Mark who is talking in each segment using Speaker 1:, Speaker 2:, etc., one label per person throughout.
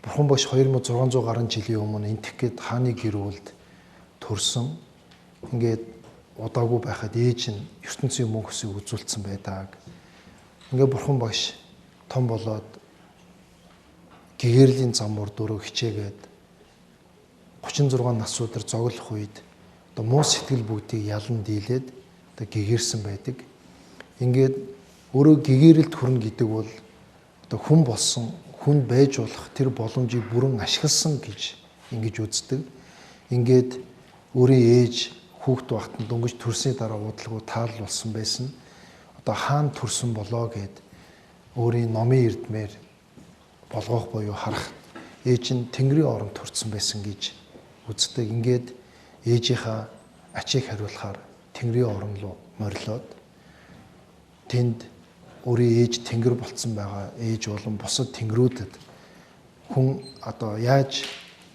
Speaker 1: Бурхан багш 2600 гаруй жилийн өмнө Энтх гээд хааны гэр бүлд төрсөн. Ингээд удаагүй байхад ээж нь ертөнцийн мөнх өсийг үзүүлсэн байдаг. Ингээд бурхан багш том болоод гэгэрлийн зам мөр дөрөв хичээгээд 36 нас өдөр зоглох үед одоо муу сэтгэл бүгдийг ялан дийлээд одоо гэгэрсэн байдаг. Ингээд өөрөө гэгэрэлд хүрнэ гэдэг бол одоо хүн болсон, хүн байж болох тэр боломжийг бүрэн ашигласан гэж ингэж үздэг. Ингээд өөрийн ээж хүүхэд багт нь дөнгөж төрсний дараа удалгүй таал болсон байсан. Одоо хаан төрсөн болоо гэд өөрийн номын эрдмээр болгоох буюу харах ээж нь Тэнгэрийн оронд төрсөн байсан гэж үздэг. Ингээд ээжийнхаа ачийг хариулахаар Тэнгэрийн орон руу морилоод тэнд өөрийн ээж Тэнгэр болцсон байгаа ээж болон бусад тэнгэрүүдэд хүн одоо яаж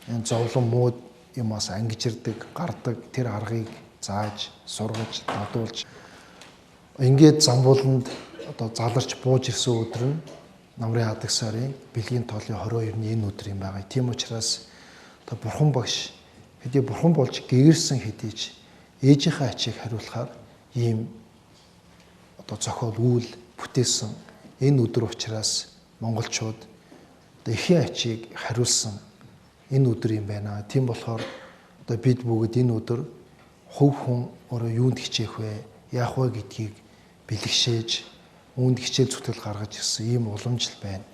Speaker 1: энэ зовлон муу юмас ангижирдаг, гардаг тэр аргыг зааж, сургаж, дадуулж ингээд замбууланд одоо заларч бууж ирсэн өдөр нь намрын адаг сарын бэлгийн тоолын 22-ны энэ өдөр юм байгаа. Тийм учраас одоо бурхан багш хэдий бурхан болж гэгэрсэн хэдий ч ээжийнхээ ачийг хариулахаар ийм одоо зохиол үйл бүтээсэн энэ өдөр учраас монголчууд одоо эхийн ачийг хариулсан энэ өдөр юм байна. Тийм болохоор одоо бид бүгд энэ өдөр хувь хүн өөрөө юунд хичээх вэ? Яах вэ гэдгийг бэлгшээж, үүнд хичээл зүтгэл гаргаж ирсэн ийм уламжлал байна.